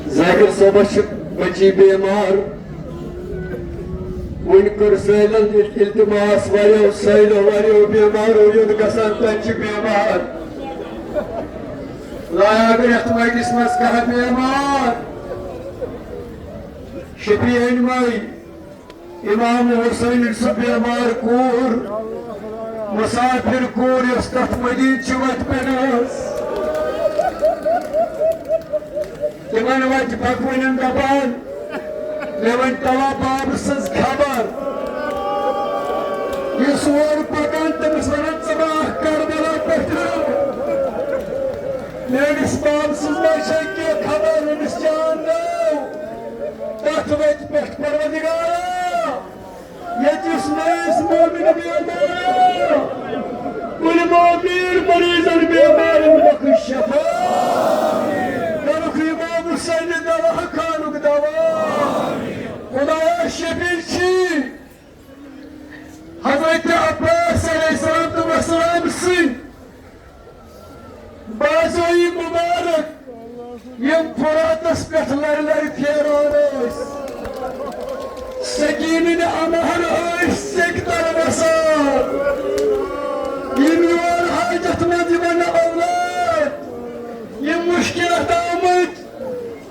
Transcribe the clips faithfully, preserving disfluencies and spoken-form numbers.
ذاکر صٲبس چھِ بچی بیمار۔ وۄنۍ کٔر سٲیلن التماس، واریاہو سٲیلو، واریاہو بیمارو یوٚت گژھان، تتہِ چھِ بیمار۔ لایا اگر یتھ وٲدِس منٛز کانٛہہ بیمار، شفیع أنۍ مَے۔ امام حسین سُہ بیمار کوٗر، مسافر کوٗر، یۄس تتھ مدیٖنہٕ چہِ وتہِ پٮ۪ٹھ ٲس۔ تِمن وتہِ پکوٕنٮ۪ن دپان، مےٚ ؤنۍ توا بابہٕ سٕنٛز خبر۔ یُس اورٕ پکان، تٔمِس ونان، ژٕ ما اکھ کربلا پٮ۪ٹھ؟ میٲنِس بابہٕ سٕنٛز ما چھے کینٛہہ خبر؟ أمِس جان ناو۔ تتھ وتہِ پٮ۪ٹھ پروردگارا، ییٚتہِ یُس نٔیِس مومن بیمار، کُلہِ مومن مریضن بیمارن بخش شفا۔ کرُکھ امام حسین دوا خانُک دوا۔ خدایا شفیع چھی حضرت عباس علیہ الصلوۃ والسلام سٕنٛدۍ بازوئی مبارک، یِم فراتس پٮ۪ٹھ لرِ لرِ پھیران ٲسۍ، سکیٖنٕنۍ اَمہَر ٲسۍ سیٚکہِ تل وسان، یِم یور حاجت مند، یِمن نہٕ اولاد، یِم مُشکِلات آمٕتۍ،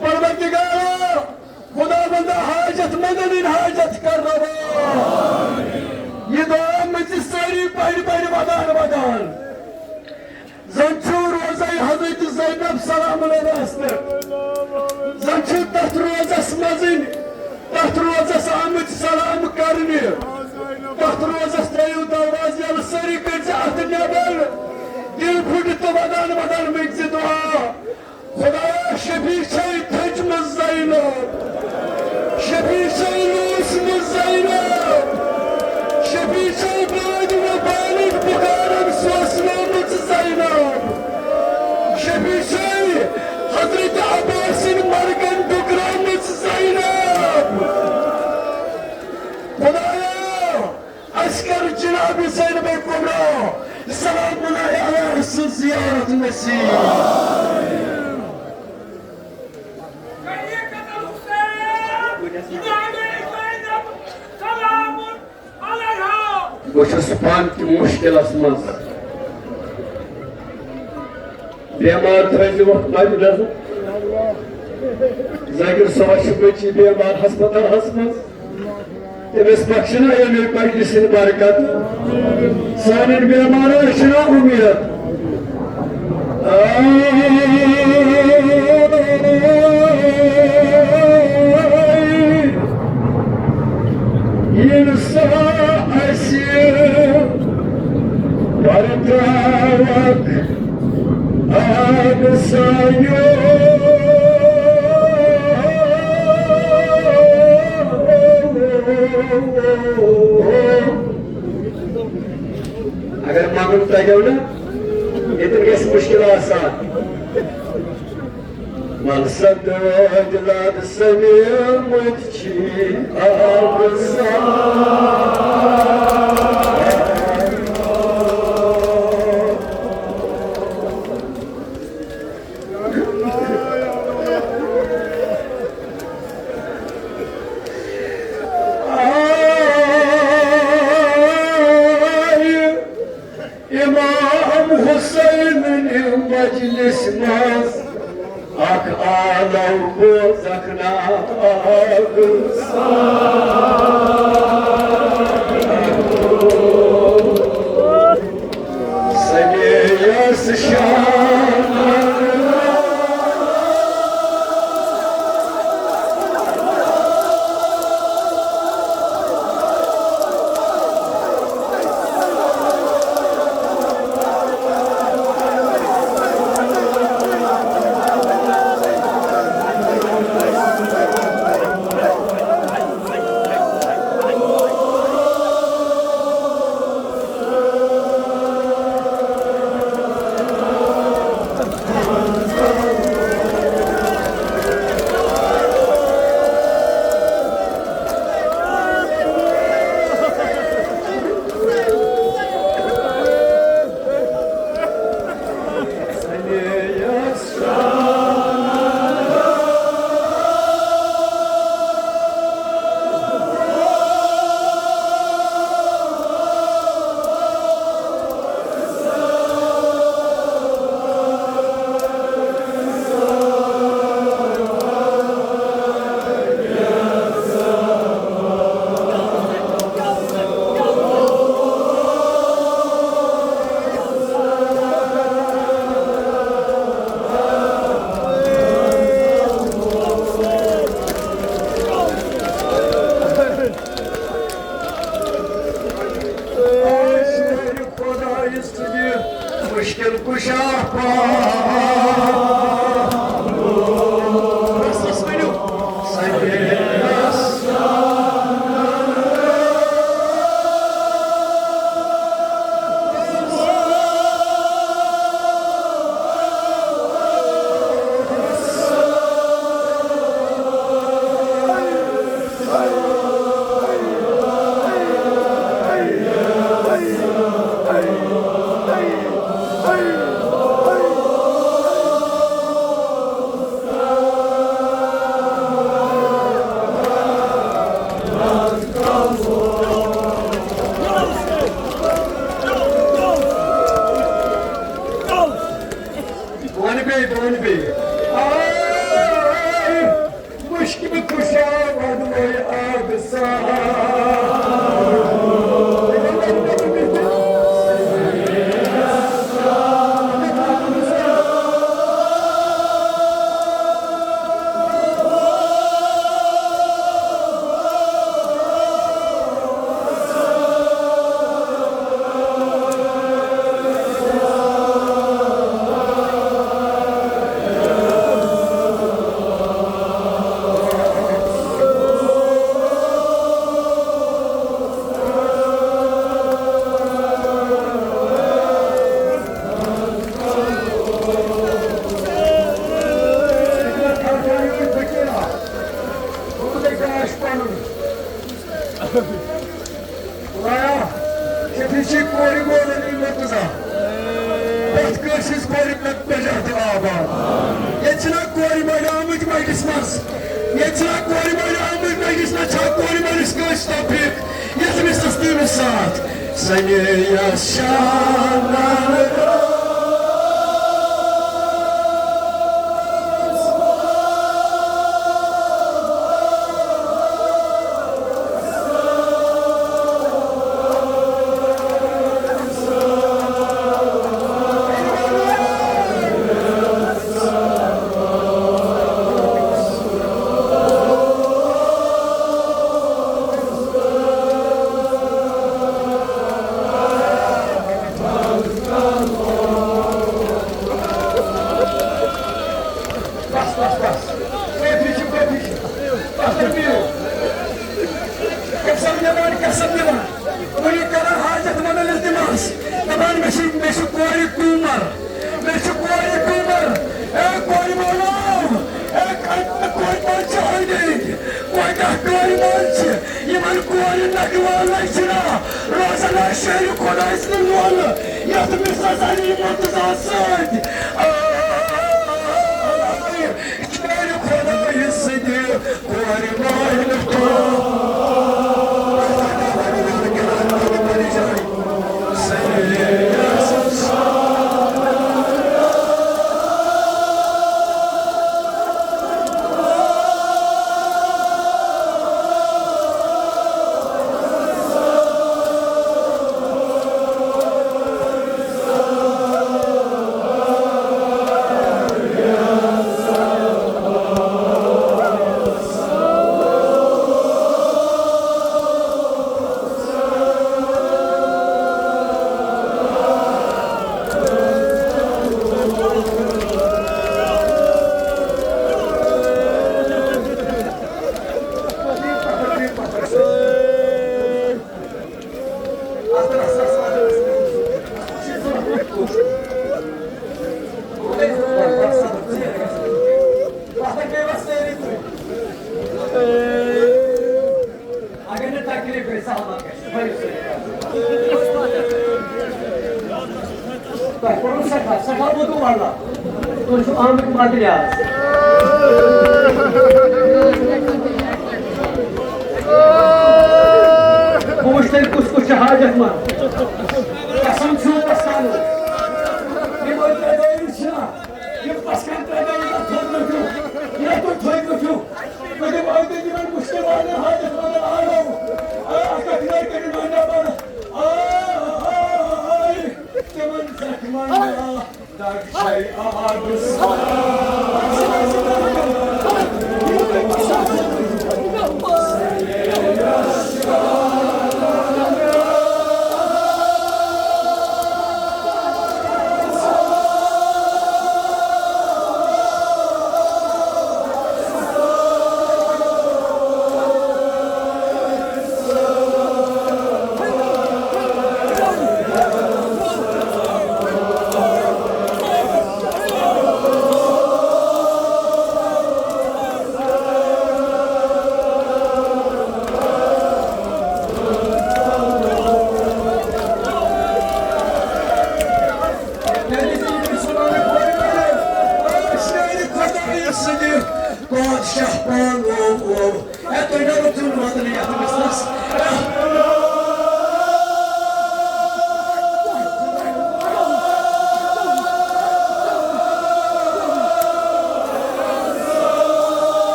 پروردگارا، خداوندا، حاجت مندن ہٕنٛدۍ حاجت کر روا۔ یہِ دعا مٔنٛزِ سٲری بڑِ بڑِ ودان ودان۔ زن چھُ روزے حضرت زینب سلام علیہَس پٮ۪ٹھ۔ زن چھُ تتھ روزس منٛزٕے، تتھ روزس آمٕتۍ سلام کرنہِ۔ تتھ روزس ترٲیِو دروازٕ یلہٕ، سٲری کٔرۍ زِ اتھٕ نٮ۪بر۔ دِل پھُٹہِ تہٕ ودان ودان مٔنٛگۍ زِ دعا۔ خدایا، شفیع چھے تھٔچمٕژ زینب، شفیع چھے لوٗسمٕژ زینب، شفیع چھے بٲدِ مبارک بُخارن سوسنٲومٕژ زینب، شفیع چھے حضرت عباسٕنۍ مرگن ڈُکرٲومٕژ زینب۔ خدایا، اسہِ کر جناب زینب کبریٰ سلام اللہ علیہا سٕنٛز زیارت نصیب۔ بہٕ چھُس پانہٕ تہِ مُشکِلس منٛز۔ بیمار تھٲیزیوکھ مدِ نظر۔ ذاکر صٲبس چھِ بچی بیمار ہسپتالس منٛز۔ تٔمِس بخشنا ییٚمہِ مجلسٕچ برکت۔ سانٮ۪ن بیمارن چھِنا اُمید۔ آے، ییٚلہِ سا اَسہِ ورتاوکھ آب سانیو۔ اگر منگُن تگیو نا، ییٚتٮ۪ن گژھِ مُشکِل آسان۔ وَلہٕ سا دٲدۍ لد سَمیمٕتۍ چھی آبہٕ سان۔ آے امام حسینٕنہِ مجلس منٛز اکھ آلو بوزکھ نا آبہٕ سان۔ سمیس شان بیٚیہِ، بہٕ وَنہٕ بیٚیہِ۔ آے، مُشکِل کُشا وَدوے آبہٕ سان۔ خدایا، ییٚتہِ چھِ کورِ مٲلَن یہِ مرتضی۔ پرٛٮ۪تھ کٲنٛسہِ ہٕنٛز کورِ مےٚ پٮ۪ٹھ تہٕ آباد۔ ییٚتہِ چھِنہ کورِ مٲلۍ آمٕتۍ مجلس منٛز۔ ییٚتہِ چھِنہ کورِ مٲلۍ آمٕتۍ مجلس منٛز، چھا کورِ مٲلِس کٲنٛسہِ توفیٖق؟ یَتھ مِثلَس تٔمِس ساتھ۔ سَنے یَس شانَن بس، بس، بس۔ کٲفی چھُ، کٲفی چھُ۔ بس، بِہِو۔ قسم دِوان، قسم دِوان۔ وۄنۍ کران حاجت مندن التماس۔ دپان، مےٚ چھِ، مےٚ چھِ کورِ ٹیومر۔ مےٚ چھِ کورِ ٹیومر۔ اے کورِ مولو، اے کورِ مول چھِ أنٛدۍ أنٛدۍ۔ کوتاہ کورِ مول چھِ؟ یِمن کورِ نٹوان لَچھِ نا، روزان آسہِ شیرِ خۄداے سٕنٛدِ لولہٕ، یَتھ مِثلَس علی مرتضیٰ سۭتۍ۔ آے، شیرِ خۄدایہِ سٕنٛدِ کورِ مالہِ تو۔ اگر نہٕ تکلیف گژھِ، سہل گژھِ۔ تۄہہِ کوٚروٕ سٮ۪ٹھاہ، سٮ۪ٹھاہ ووٚتوٕ واللہ۔ تُہۍ چھِو آمٕتۍ مدرِ آز۔ بہٕ وٕچھٕ تیٚلہِ کُس کُس چھُ حاجت مند۔ قسم چھُو پستانُک۔ یِم أتھۍ ترٛےٚ دٲیِر چھِنا، یِم پسکن ترٛےٚ دٲیِر تھوٚد مٔتھِو، ییٚلہِ تُہۍ تھوٚد مٔتھِو، تُہۍ دِمو تیٚلہِ یِمن مُشکِل والٮ۪ن حاجت مندن آلو۔ آ، اکھ اکھ لڑکہٕ نِمو نٮ۪بر۔ آ، آ، آ، آ، تِمن زخمن دگ چھے آبس۔ بادشاہ پانہٕ ووٚن، ووٚن، ہے، تُہۍ ما روٗزِو وطنٕے یَتھ مِثلَس؟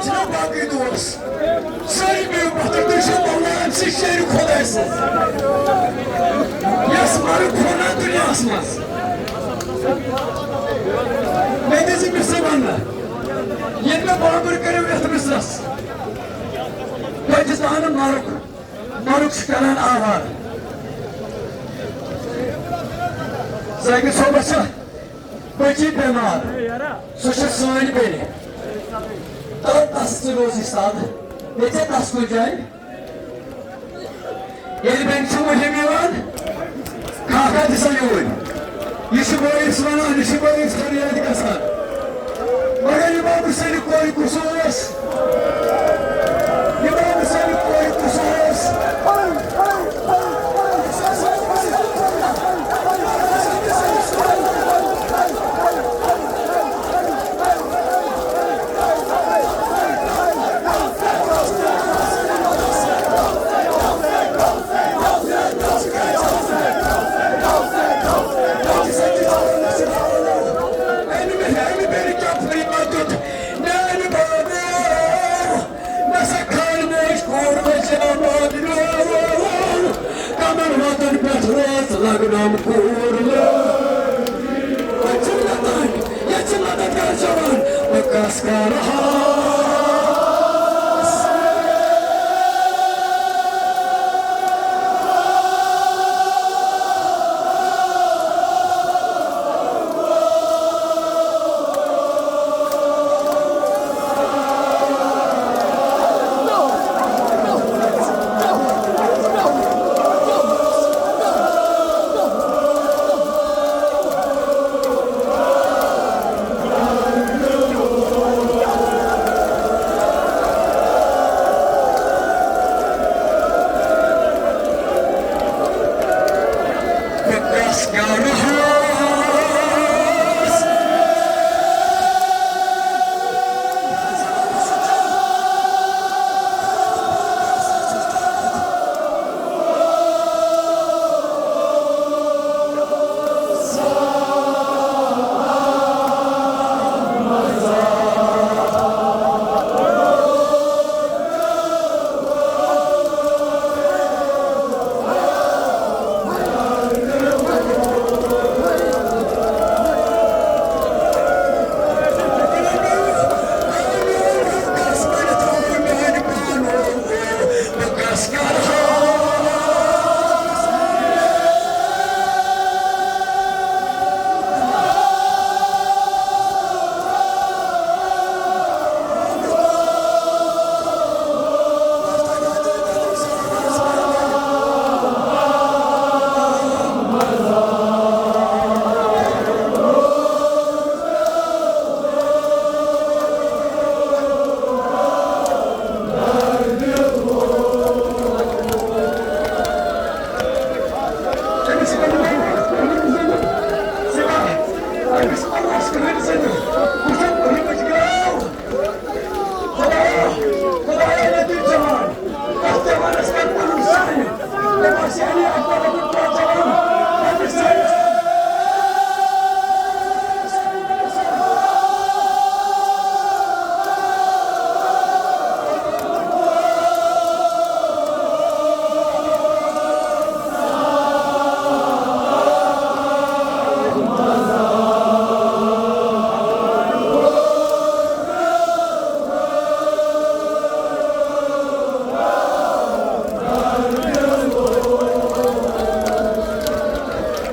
چھِنو باقٕے دوس؟ سٲری بِہِو پَتھر، تُہۍ چھِو مولا أمۍ سٕے شیرِ خۄداے سٕنٛز، یَس مرٕ کھونا دُنیاہَس منٛز۔ مےٚ دِژ أمِس سۭتۍ وَننہٕ، ییٚلہِ مےٚ بابر کٔرِو یَتھ مِثرَس، بہٕ چھُس دَہَن مَرُک، مَرُک چھُ کَران آوارٕ۔ زٲہِد صٲبَس چھِ بٔچی بٮ۪مار، سۄ چھےٚ سٲنۍ بیٚنہِ۔ تَوَے تَس تہِ روزِ سَتھ، مےٚ ژےٚ تَس کُنہِ جایہِ۔ ییٚلہِ بیٚنہِ چھُ مُہِم یِوان، کھاکھا دِ سا یوٗرۍ۔ یہِ چھُ بٲیِس وَنان، یہِ چھُ بٲیِس فریاد گژھان۔ مگر یہِ بابہٕ سٕنٛدِ کورِ کُس اوس؟ یہِ بابہٕ سٕنٛدِ کورِ کُس اوس؟ میانہِ بابا، مےٚ سا خان موج کوٗر وٕچھ آباد میون، کمن وطن پٮ۪ٹھ روز لگنم کوٗر لٲج۔ وۄنۍ چھُنہٕ مےٚ تانۍ، ییٚتہِ چھِ مددگار جوان، بہٕ کس کرٕ ہا؟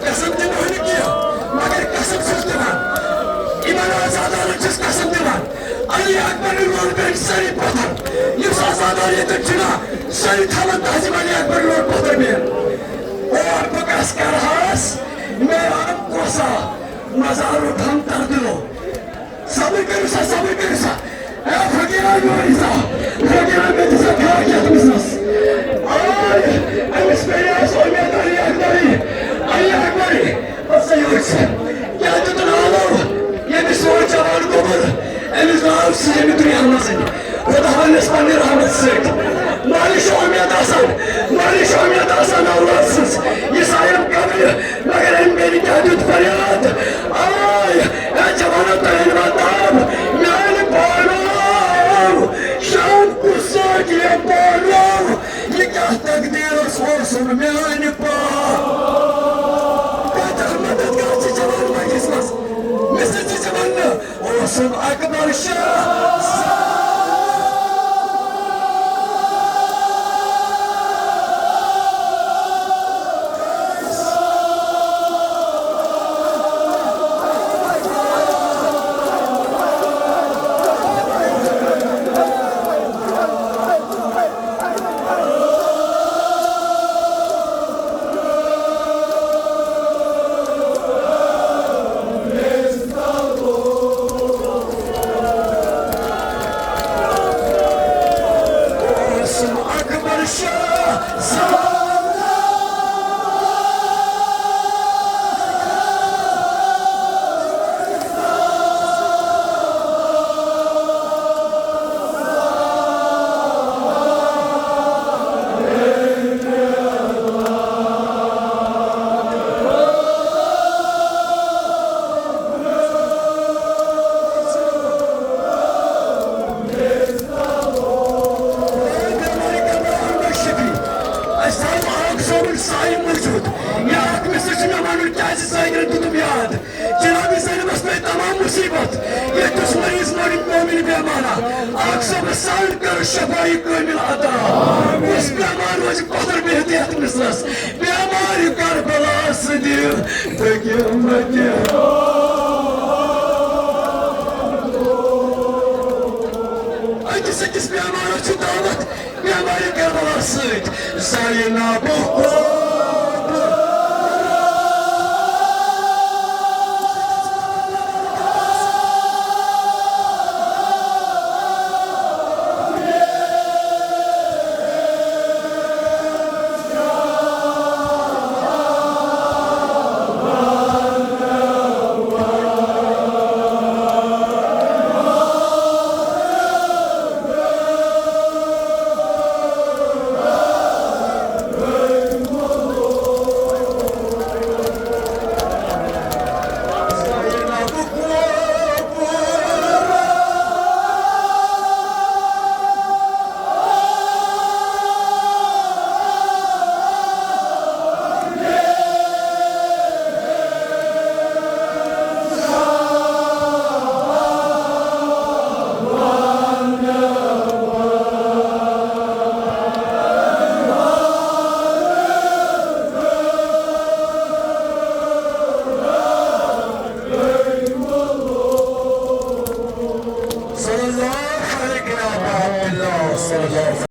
قسم دِمو نہٕ کینٛہہ، مگر قسم چھُس دِوان۔ یِمن آزادارن چھُس قسم دِوان۔ علی اکبر لوٚر بیٚیہِ سٲری پتھر۔ یُس آزادار ییٚتٮ۪ن چھُنہ، سٲری تھاوان تعظیم علی اکبر لوٚر پتھر بیٚیہِ۔ اور بہٕ کس کرہاس، میرا کوسا مزار اٹھم تر دلو۔ صبر کٔرِو سا، صبر کٔرِو سا۔ اے فقیرا، یور یہِ سا۔ فقیرا، مےٚ دِ سا بیٛاکھ یَتھ مِثرَس۔ آے، أمِس پیٚیہِ اَسہِ اُمید علی اکبری۔ علی اکبری، بس سا یور چھِ۔ کیٛاہ دیُتُن آلو؟ ییٚمِس سون جوان گوٚبُر، أمِس ناو چھِ ییٚمہِ دُنیا منٛزٕے۔ خۄداوندَس پننہِ رحمت سۭتۍ۔ مالِش اُمید آسان، مالِش اُمید آسان اولاد سٕنٛز۔ یہِ سایِن قبرِ، مگر أمۍ بیٚنہِ کیٛاہ دیُت فریاد؟ آے، اے جوانو، تۄہہِ أنوا تاب؟ میٛانہِ پانو۔ میانہِ پاک، کۭژاہ مدد کر ژٕ جوان مجلس منٛز؟ مےٚ سۭتۍ چھِ ژٕ وننہٕ، اوسُم اکبر شاہ۔ اکبر شاہ۔ اَسہِ تھاوو آرام صٲبُن سایہِ موٗجوٗد۔ یہِ اکھ مِثال چھُ مےٚ وَنُن، کیٛازِ زٲگرَن دیُتُم یاد۔ جناب زینبس پے تمام مصیبت، یہ دشمنی اس مولد مومن بیمارا۔ آگ سب سال کر شفائی کامل عطا۔ اس بیمار روز پتھر بہتے ات مثلس۔ بیمار کربلا سدی دگی مدی۔ اکس اکس بیمارس چھ دعوت۔ بیمارِ کربلا سۭتۍ زاینابُک قوت۔